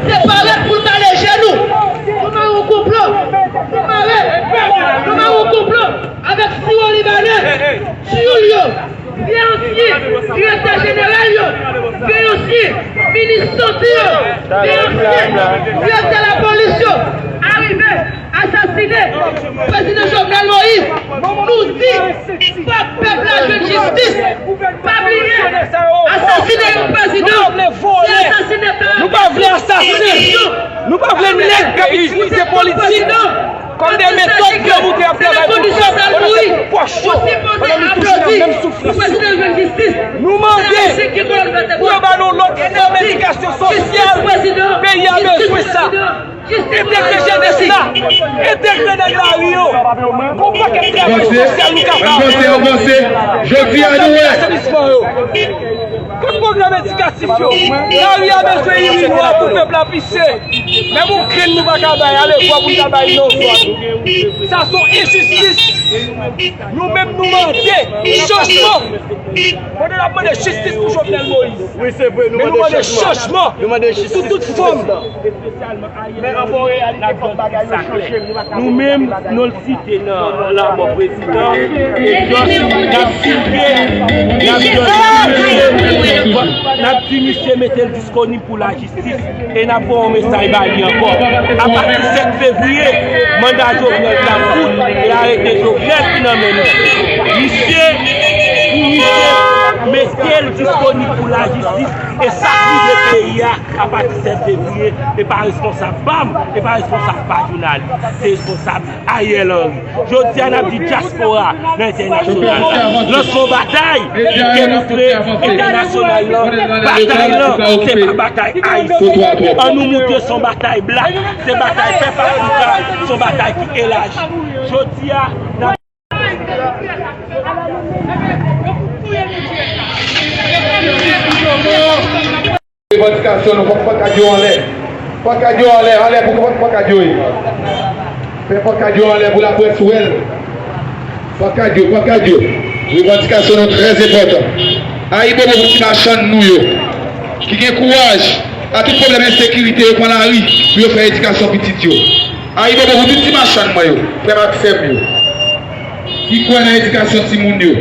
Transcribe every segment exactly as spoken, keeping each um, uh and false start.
Se parèt pou l mare je nou. Nou mare yon konplo. Nou mare. Nou mare yon konplo avèk siwo libanè. Tchoul yo. Veyansye, direktè jeneral yo, veyansye, minis sante yo, veyansye, direktè lapolis yo, arive asasinen prezidan Jovenel Moïse. Nou di, fòk pèp la jwenn jistis. Pa bliye, asasinen yon prezidan, se asasinen pa. Nou pa vle asasinen. Nou pa vle nèg k ap itilize politik kòm de metòd pou yo montre y ap travay pou pèp, pandan se pou pòch yo, pandan nou toujou nan menm soufrans yo. Nou mande pou yo ba nou lòt fòm edikasyon sosyal. Peyi a bezwen sa. Entegre jenès la, entegre nèg lari yo. Gon pakèt travay sosyal nou ka ba yo. Avanse, avanse, avanse. Jodi a nou wè. Asenisman yo. Tout pwogram edikatif yo, lari a bezwen irinwa pou pèp la pise. Menm yon grenn nou pa ka bay, alevwa pou n ta bay nan yon zòn. Sa se yon enjistis. Nou menm nou mande chanjman. Pandan n ap mande jistis pou Jovenel Moïse. Men nou mande chanjman sou tout fòm. Men an bon reyalite, fòk bagay yo chanje. Nou menm, nou l site nan lanmò prezidan, e Josh, n ap site, n ap di misye mete l disponib pou lajistis, e n ap voye yon mesaj ba li ankò. Apati sèt fevriye, manda Jovenel t ap bout, e arete Jovenel ki nan men nou. Misye, pou misye, mete l disponib pou lajistis, e sa k rive peyi a, apati sèt fevriye, e pa responsab pa m, e pa responsab pa jounalis, se responsab Ariel Henry. Jodi a, n ap di dyaspora nan entènasyonal la, lanse yon batay ki demontre entènasyonal lan, batay lan, se pa batay Ayisyen. Ann nou montre se yon batay blak, se batay pèp Afrika, se yon batay ki elaji. Jodi a, n ap Revandikasyon nou, fòk pankad yo anlè. Pankad yo anlè, anlè pou fòk pankad yo ye. Fè pankad yo anlè pou laprès wè l. Pankad yo, pankad yo. Revandikasyon nou trè enpòtan. Ayibobo pou ti machann nou yo, ki gen kouraj, a tout pwoblèm ensekirite, yo pran lari pou yo fè edikasyon pitit yo. Ayibobo pou tout ti machann mwen yo, frè m ak sè m yo, ki kwè nan edikasyon timoun yo.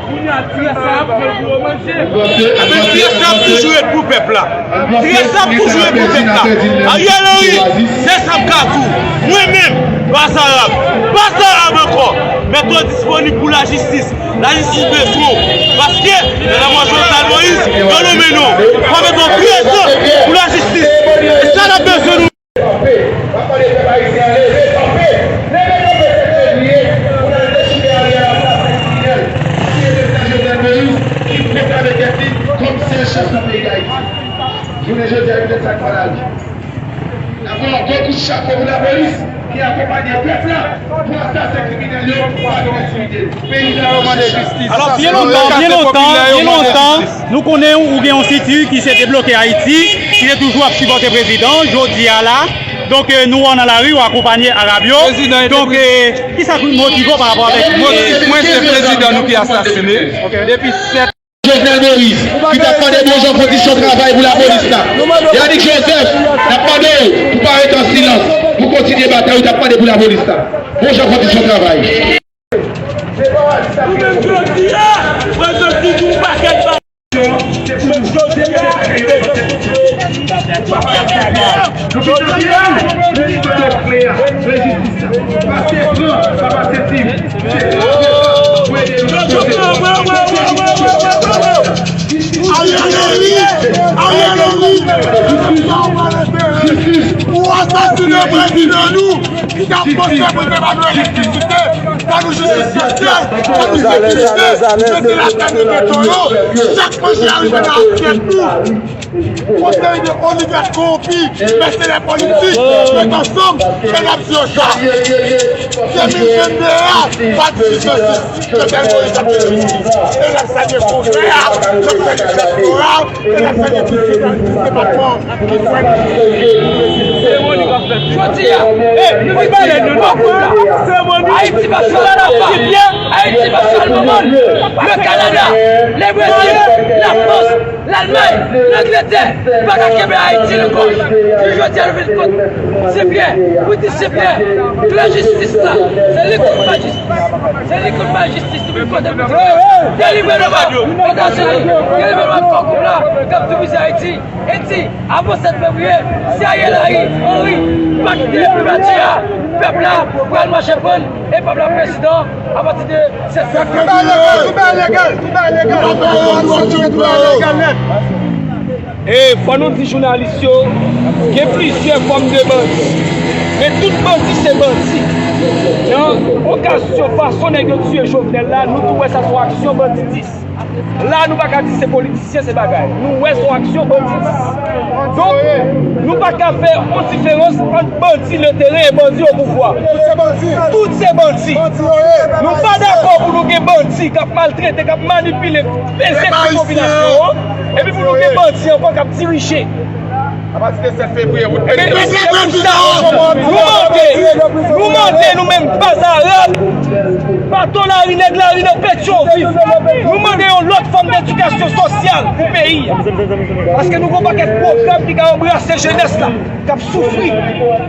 Kounye a, tirè sa ap pran pou yo manje. Ebyen, tirè sa ap toujou ret pou pèp la. Tirè sa ap toujou ret pou pèp la. Ariel Henry, se sa m ka di w. Mwen menm, Pastè Arab, Pastè Arab ankò, mete w disponib pou lajistis. Lajistis bezwen w. Paske, nan lanmò Jovenel Moïse, yo nonmen nou. Fò mete w prezan pou lajistis. E sa n ap bezwen nou. Kanpe! M ap mande pèp ayisyen an leve kanpe! Leve kanpe sèt fevriye pou n al dechire Ariel, asasen kriminèl, ki se prezidan Jovenel Moïse, ki pwoklame tèt li kòm sèl chèf nan peyi Dayiti. Jounen jodi a, e poutèt sa k fè l al. N ap voye yon gwo kout chapo pou lapolis ki akonpanye pèp la pou asasen kriminèl yo pa vin entimide l. Peyi sa yo mande jistis. Alò, byen lontan, byen lontan, byen lontan, nou konnen ou gen yon siti ki se Debloke Ayiti, ki te toujou ap sipòte prezidan, jodi a la. Donk, eh, nou wè w nan lari, w akonpanye Arab yo. Donk, eh, kisa k motive w pa rapò avèk... Mwen, mwen se prezidan nou ki asasinen. Depi sèt Jovenel Moïse, ki t ap mande bon jan kondisyon travay pou lapolis la. Yanick Joseph, n ap mande w pou pa rete an silans, pou kontinye batay ou t ap mande pou lapolis la. Bon jan kondisyon travay. Nou menm jodi a, prezan nou yon pakèt bagay. Ariel Henry, Ariel Henry, ou asasinen prezidan nou, ki t ap poste pou te ba nou elektrisite, ba nou jistis sosyal, ba nou sekirite, mete lakay nan beton yo, chak manje a rive nan asyèt nou. Yon seri de oligak kowonpi, mèsenè politik, met ansanm, e n ap di yo sa. De mil vennde a, pa di jistis, Jovenel Moïse ap fè jistis. E n ap salye kongrè a, Jovenel Diaspora, e n ap salye tout jounalis depatman ki kwè nan jistis. Seremoni k ap fèt jodi a, e, nou di pale nou, nou pran seremoni. Ayiti pa sal la, Ayiti pa sal le Kanada, le Brezil, Lafrans, Lalmany. Lè Langletè pa ka kenbe Ayiti nan gòj. Jou jodi a, nou vin kot Senpyè pou di Senpyè, pran jistis la. Se li k konn bay jistis. Se li k konn bay jistis. Nou vin kote pou di delivre nou, Etazini, delivre nou ak kòkòm la k ap divize Ayiti. E di, avan sèt fevriye, si Ariel Henry, Henry pa kite primati a, pèp la pral mache pran e pèp la prezidan apati de sèt fevriye. Tout bagay legal, tout bagay legal, tout bagay legal. Tout bagay legal nèt. E fò nou di jounalis yo, gen plizyè fòm de bandi. Men tout bandi se bandi. Nan okazyon fason nèg yo tiye Jovenel la, nou tou wè sa se yon aksyon banditis. La, nou pa ka di se politisyen, se bagay. Nou wè se yon aksyon banditis. Donk, nou pa ka fè yon diferans ant bandi le teren e bandi o pouvwa. Tout se bandi. Tout se bandi. Bandi yo ye. Nou pa dakò pou nou gen bandi k ap maltrete, k ap manipile, peze sou popilasyon an, epi pou nou gen bandi ankò k ap dirije. Apati de sèt fevriye, nou mande, nou mande nou menm Baz Arab, Baton Lari, Nèg Lari nan Petyonvil, nou mande yon lòt fòm dedikasyon sosyal pou peyi a. Paske nou gen yon pakèt pwogram ki ka anbrase jenès la, k ap soufri,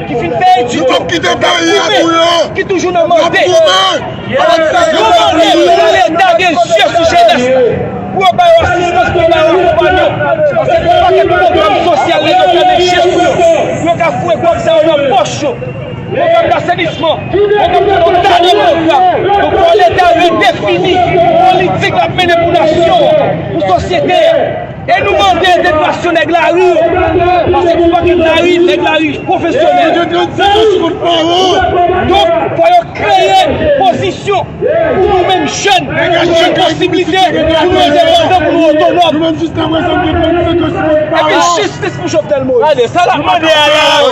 ki fin fè etid yo, ki koupe, ki toujou nan mande. Nou mande pou Leta gen zye sou jenès la, pou yo ba yo asistans, pou yo ba yo akonpayman. Paske gen yon pakèt pwogram sosyal nèg yo fèmen je sou yo, pou yo ka foure kòb sa yo nan pòch yo. Pwogram dasenisman, pwogram de yon ta de pwogram. Donk, fò Leta redefini politik l ap mennen pou nasyon an, pou sosyete a. E nou mande entegrasyon nèg lari yo. Paske pou pa gen lari, nèg lari pwofesyonèl. Donk, fò yo kreye pozisyon pou nou menm jèn, pou nou gen posiblite, pou nou endepandan, pou nou otonòm. Epi jistis pou Jovenel Moïse. Gade, sa l ap mande a la.